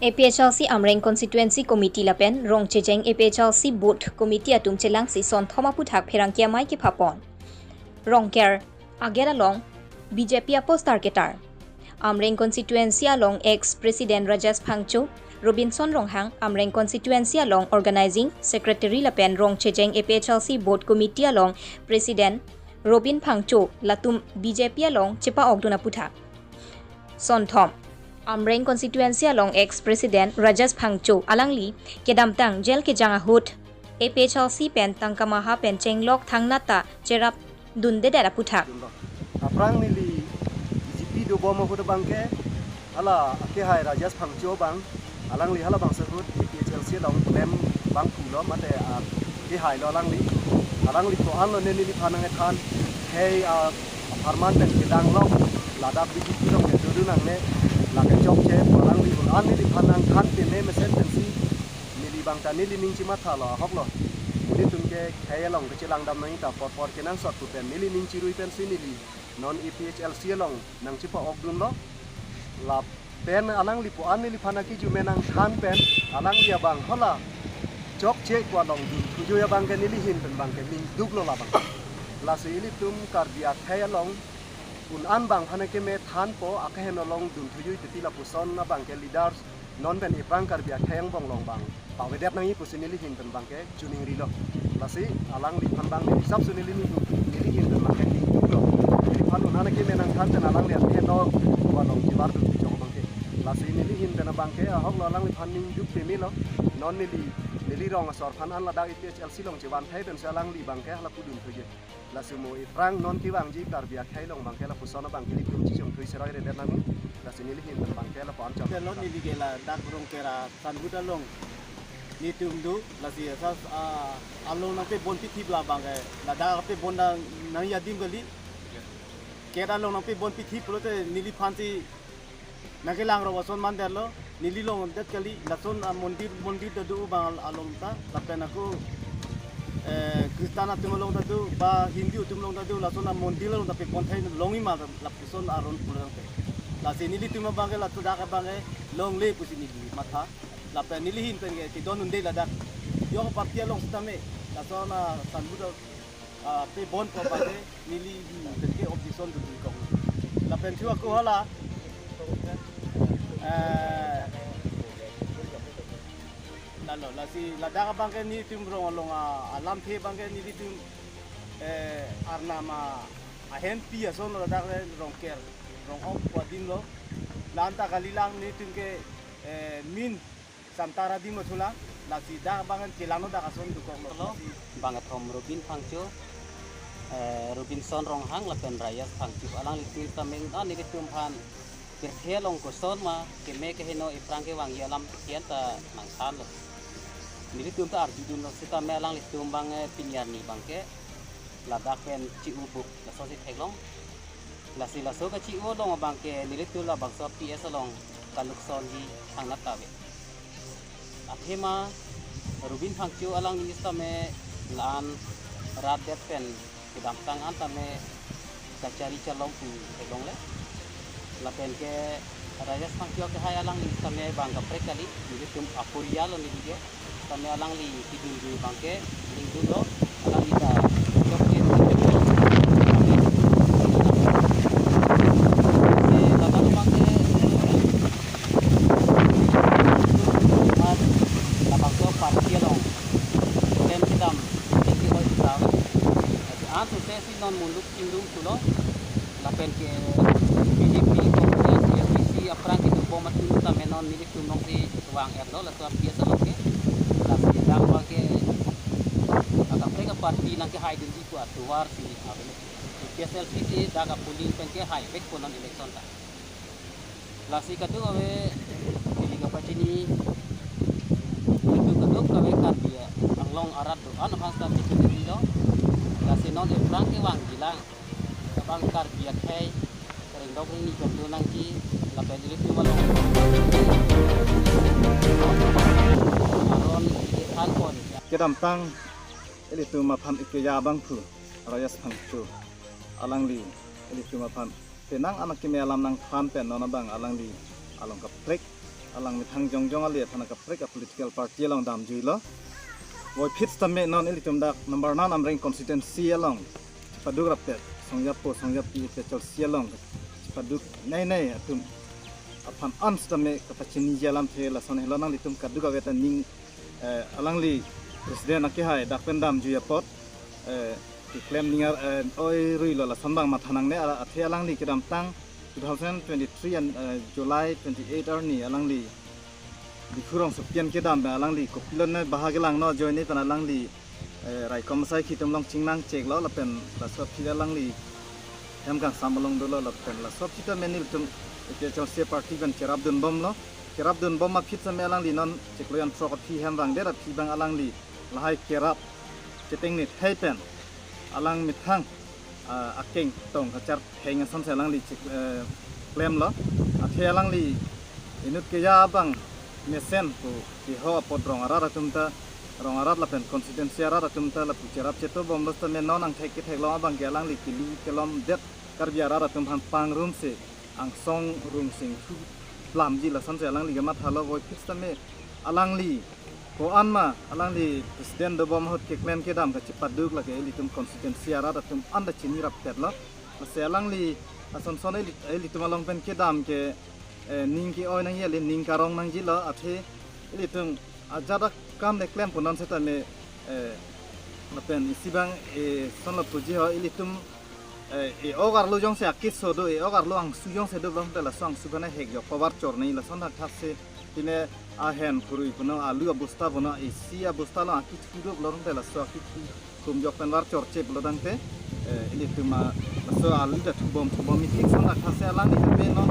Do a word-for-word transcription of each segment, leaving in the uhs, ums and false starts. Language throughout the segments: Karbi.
A P H L C Amreng Constituency Committee lapen Rongchejeng A P H L C Booth Committee atum chelangsi sonthom aputhak pherangke amei kephapon. Rongker ager along B J P aposter ketar. Amreng Constituency along ex-president Rajesh Phangcho, Robinson Ronghang, Amreng Constituency along organizing secretary lapen Rongchejeng A P H L C Booth Committee along president Robin Phangcho, latum B J P along chepa-okdun aputhak. Sonthom. Amreng Constituency along ex-president Rajesh Phangcho alangli kedamtang jail kejang ahut A P H L C pen tangka maha pen chenglok thangnat ta cherapdundedet aputhak. Aphrang neli B J P dobom ahut abangke hala akehai Rajesh Phangcho abang, alangli halabangso ahut A P H L C along klem abang pulo mate akehailo alangli. Alangli ko-an lone neliphan nangkethan, hei, a, apharman pen kedang lok, ladak B J P along kedodun nangne, lake chokche, alangli un-an neliphan nangthan peme mesen pensi neli abang ta neli ning chimathalo, ahoklo. Nelitum ke khei along kechelang dam nangji ta porpor kenangsot pu pen neli ning chirui pensi neli non A P H L C along nangchepa-okdunlo. Lapen alangli pu-an neliphan akiju me nangthan pen alangli abang hala chokche ko-an along dun thujui abangke neli ahin pen abangke ningduklo labang. Lasi ilitum Karbi akhei along un-an abang aphan keme thanpo, akeheno along dun thujui titi lapuson abangke leaders non pen iphrang Karbi akhei angbong along abang pavedet nangji pusi neli ahin pen abangke chuningrilo. Lasi alangliphan abang neli hisap si neli ning, neli ahin pen abangke ningduklo. Neliphan un-an keme nangthan pen alangli akeheno ko-an along chevardun pijok abangke. Lasi neli ahin pen abangke ahoklo, alangliphan ningduk pemelo. Non neli, neli rong asor aphan an ladak A P H L C along chevan thai pensi alangli abangke hala pudun thujui. Lasi mo iphrang non kevangji Karbi akhei along abangke lapuson abangke ilitum chichong thui seroi redet nangji. Lasi neli ahin pen abangke lapu-an chok. Te non neli ke ladak Rongker asanbut along nelitum do, lasi asa, ah, along nangpebon pithip labangke, ladak pebon nang, nangji adim kali. Gate along nangpebon pithip pulote neliphansi nangkelang rong ason mandetlo, neli longdet kali, lason, ah, mondir, mondir ta do abang al-, along ta, lapen ako, eh, Christian atum along ta do, ba Hindu atum along ta do, lason amondir along ta pebon thai longji ma lapuson aron pulang te. Lasi nelitum abangke ladak abangke longle pusi neli matha. Lapen neli ahin pen ke kedon unde ladak. Yo party along sitame. Lason asanbut, ah, pebon pu abangke neli ahin pen ke objection dodun kok. Lapen thu ako hala. Eh, lalo, lasi ladak abangke nelitum rong along, ah, alamthe abangke nelitum, eh, arnam ahempi ason ladak le Rongker, Rong-ok pu adim lo. La-an ta kalilang nelitum ke, eh, min Samtara adim lo thulang, lasi dak abang an chelang lo dak ason dokoklo. Lo, bangkethom Robin Phangcho, eh, Robinson Ronghang lapen Rajesh Phangcho. Alanglitum ta meng, ah, nelitum aphan pirthe along koson ma keme keheno iphrang kevangji alam kian ta nangthanlo. Nelitum ta arjudunlo sitame alanglitum abang, eh, pini arni abangke ladak pen chi-u buk lasosi theklong. Lasi laso kachi-u along abangke nelitum labangso P S along kaluk sonji thangnat ta ave. Athema Robin Phangcho alangli sitame la-an rat det pen kedamtang an tame kachari chalong pu theklongle. Lapen ke Rajesh Phangcho akehai alangli sitame bang kaprek kali, nelitum aporiyal lo neli ke. Tame alangli kedun dun abangke ningdunlo, alangli ta chokche. Si ladak abangke, mas labangso party along klem kedam, tingki hoi sa. Lasi an sukses si non muluk chingrum thulo, lapen ke B J P, Congress, A P C aphrang kedobom atum tame non nelitum alongsi vang-etlo, laso P S along ke. Lasi dak abangke akaprek aparty nangkehaidunji pu atovar si ave. P S L C si dak apolling pen kehaivekpo non election ta. Lasi kadokave neli kapachini, nelitum kadokave Karbi Anglong arat do-an aphan sitame chini lo. Lasi non iphrang kevangjilang abang Karbi akhei ringdok ringni pen do nangji lapen ilitum along aron ikethanpon. Kedamtang ilitum aphan ikeja abangphu Rajesh Phangcho alangli ilitum aphan penang an akeme alam nangthan pen non abang alangli along kaprek Alang methang jongjong ale aphan kaprek a political party along damjuilo. Voiphit sitame non ilitum dak number nine Amreng constituency along chipaduk rapet, songjapo songjapi A P H L C along chipaduk nei nei atum aphan an sitame kapachiniji alamthe lason helo. Nanglitum kadokave ta ning, eh, alangli president akehai dak pen damjui apot, eh, keklem ningar, eh, oi ruilo lason abang matha nangne. Ala athe alangli kedamtang two thousand twenty-three and, eh, July twenty-eight arni alangli Diphu rongsopi an kedam pen alangli kopilo ne baha kelangno ajoine pen alangli, eh, raikom asai akhei atum along chingnang cheklo lapen laso aphi alangli hem kangsam along dolo lapen laso aphi ta nelitum A P H L C party pen cherapdunbomlo. Cherapdunbom aphi sitame alangli non chiklo jan throk aphi hem vangdet aphi abang alangli lahai kerap cheteng ni thai pen alang methang, ah, akeng tong kachar theng asonsi alangli chik, eh, klemlo. Athe alangli inut keja abang mesen pu keho apot rong arat atum ta, rong arat lapen constituency arat atum ta lapu cherap chetobomlo sitame non angthek ketheklong abang ke alangli kili kelomdet Karbi arat atum aphan pangrumsi angsong rungsing thu plamji lasonsi alangli kemathalo. Voiphit sitame alangli ko-an ma alangli president dobom ahut keklem kedam kachipaduk lake ilitum constituency arat atum anta chini rapetlo. Masi alangli asonson ili-, ilitum along pen kedam ke, eh, ning ke-oi nangji ale ning karong nangjilo. Athe ilitum ajat akam le klem punon sitame, eh, lapen isi abang, eh, sonlo puji ho ilitum, eh, e-ok arlo jongsi akeso do, e-ok arlo angsu jongsi do pulote laso angsu aphan hekjok pavar chornei lason thakthaksi pine ahen phurui puno, alu abosta puno, isi abosta along akethu do pulote laso akethu thumjok pen var chorche pulotangte, eh, ilitum a laso alu ta thubom thubom mi thik son thakthaksi alangli ta pe non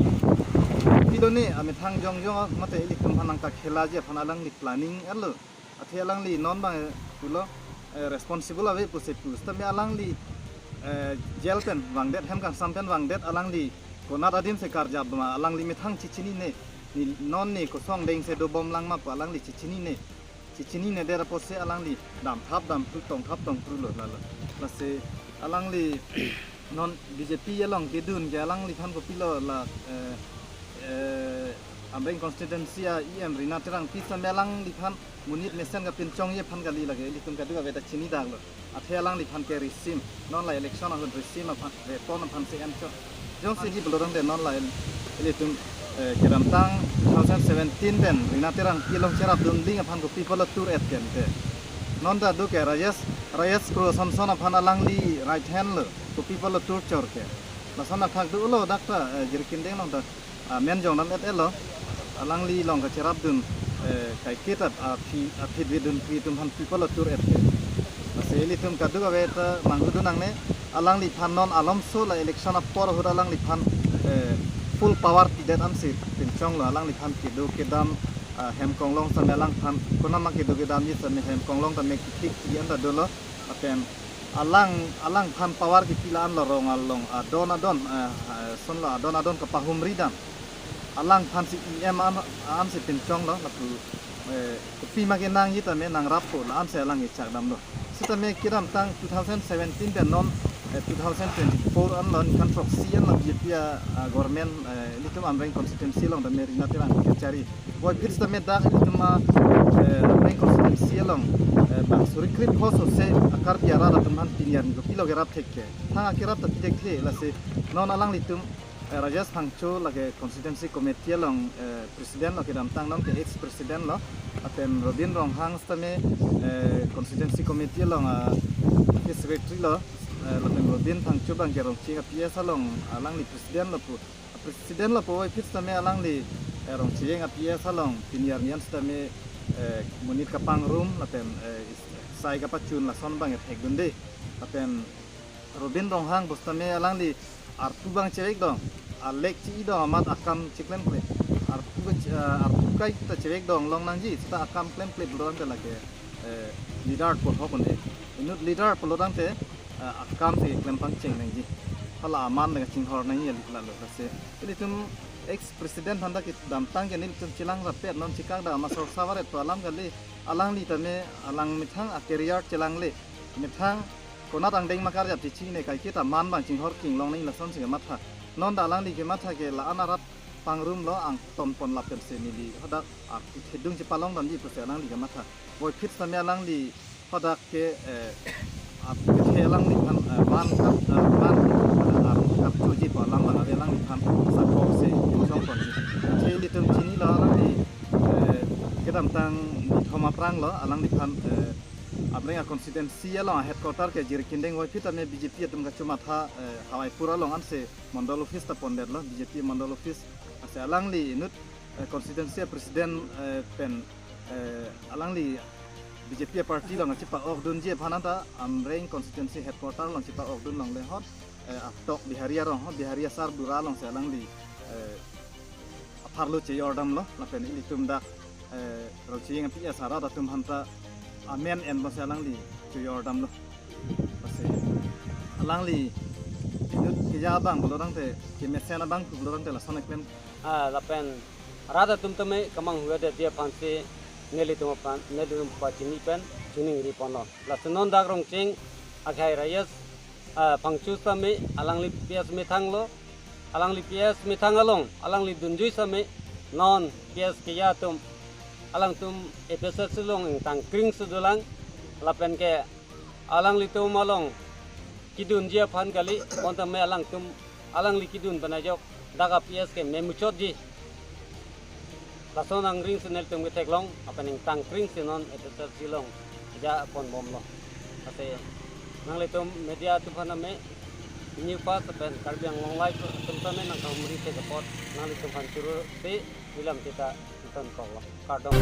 pilo ne amethang jongjong mate ilitum aphan nangta khelaji aphan alangli planning alo. Athe alangli non abang, eh, pulo, eh, responsible ave pusi pu sitame alangli, eh, jail pen vangdet, hem kangsam pen vangdet, alangli konat adimsi karjap ma alangli methang chichinine, ne non ne kosong dengsi dobom lang ma pu alangli chichinine, chichinine der apotsi alangli damthap damphru tongthap tongphrulo lalo. Lasi alangli non B J P along kedun ke alangliphan kopilo la, eh, eh, Amreng constituency a E M Rina Terangpi sitame alangliphan monit mesen kapinchongji aphan kali lake ilitum kadokave ta chinidaklo. Athe alangliphan ke risim, non la election ahut risim aphan, weapon aphansi enchot. Jongsi ji pulotangte non la il-, ilitum, eh, kedamtang two thousand seventeen pen Rina Terangpi along cherapdun ling aphan kopi apotlo tur-et kente. Non ta do ke Rajesh, Rajesh Kro Samson aphan alangli right hand lo, kopi apotlo tur chor ke. Lason athak dolo dak ta, eh, Jirikindeng along ta, ah, men jongdam-et-etlo. Alangli along kacherapdun, eh, kaiketa, ah, phi, ah, phitvedunpi atum aphan kopi apotlo tur-et ke. Lasi ilitum kadokave ta manghu dun nangne, alangliphan non alomso la election apor ahut alangliphan, eh, full power pidet ansi pinchonglo, alangliphan kedo kedam, ah, hem konglong sitame alangphan konama kedo kedamji sitame hem konglong tame kithik ki anta dolo. Lapen alang, alangphan power kipi la-anlo rong along adon adon, eh, eh, sonlo adon adon kapahumri dam. Alangphansi E M an, ansi pinchonglo lapu, eh, kopima kenangji tame nangrappo la-ansi alang kechak damlo. Sitame kedamtang two thousand seventeen pen non, eh, two thousand twenty-four anlo ningkan throksi anlo B J P a, a government, eh, ilitum Amreng constituency along tame Rina Terang kachari. Voiphit sitame dak ilitum a, eh, Amreng constituency along, eh, bang suri krip ho sose a Karbi arat atum aphan pini arni kopilo kerap thek ke. Thang akerap ta pithekthe lasi non alanglitum, eh, Rajesh Phangcho lake constituency committee along, eh, president lo kedamtang non ke ex president lo. Lapen Robin Ronghang sitame, eh, constituency committee along, ah, ke secretary lo. Eh, lapen Robin Phangcho abang ke Rongcheng a P S along alangli president lo pu. President lo pu voiphit sitame alangli, eh, Rongcheng a P S along pini arni an sitame, eh, monit kapangrum lapen, eh, is-, sai kapachun lason abang ethek dunde. Lapen Robin Ronghang pusitame alangli arpu abang chevek dong, alek chi-i dong amat akam chiklemkle. Arpu, eh, arpu kaita chevek dong long nangji, seta akam klemkle pulotangte lake, eh, leader pu ahok un-e. Inut leader pulotangte, eh, akam si klem pangcheng nangji. Hala aman le kachinghon nangji alik lalo lasi. Ilitum ex president aphan ta kedamtang ke nelitum chelang rapet non chikak dam asor savaret pu alam kali, alangli tame alang methang a career chelangle. Methang konat angdeng ma karjap chichinine, kaiketa aman abang chinghon king long nangji lasonsi kematha. Non ta alangli kematha ke la-an arat pangrum lo, angton pon lapen si neli hadak, ah, kethedung si palong damji pusi alangli kamatha. Voiphit sitame alangli hadak ke, eh, ah, kethe alangliphan, eh, van kap, eh, van, ah, kap choji pu alam abang ave alangliphan, sako si chong ponji. Kethe ilitum chinilo alangli, eh, kedamtang nithom aphrang lo, alangliphan, eh, Amreng a constituency along headquarter ke Jirikindeng, voiphit tame B J P atum kachomatha, eh, Hawaipur along ansi Mandal office ta pondetlo, B J P Mandal office. Ansi alangli inut, eh, constituency president, eh, pen, eh, alangli B J P party along kachepa-okdunji aphan anta Amreng constituency headquarter along chepa-okdun longle hot, eh, atok Bihari arong, ho Bihari asarbura alongsi alangli, eh, apharlo chejordamlo, lapen ilitum dak, eh, Rongcheng P S arat atum aphanta amen enlo si alangli chejordamlo. Lasi alangli inut keja abang pulo tangte, kemesen abang pulo tangte lason ekpen. Ah, lapen rat atum tame kemanghu-edetji aphansi nelitum aphan, nelitum pachini pen chiningri ponlo. Lasi non dak Rongcheng akhai rayas, ah, pangchu sitame alangli P S methanglo, alangli P S methang along alangli dunjui sitame non P S keja atum, alangtum A P H L C along ingtang kring si dolang, lapen ke alanglitum along kedunji aphan kali, bonta me alangtum, alangli kedun pen ajok dak a P S ke memuchotji. Lason angring si nelitum ketheklong, lapen ingtang kring si non A P H L C along ja ponbomlo. Lasi nanglitum media atum aphan tame, New Fast pen Karbi Anglong Live atum tame nangkahumri thek apot nanglitum aphan churu si bilam kita ton koklo. Kardom.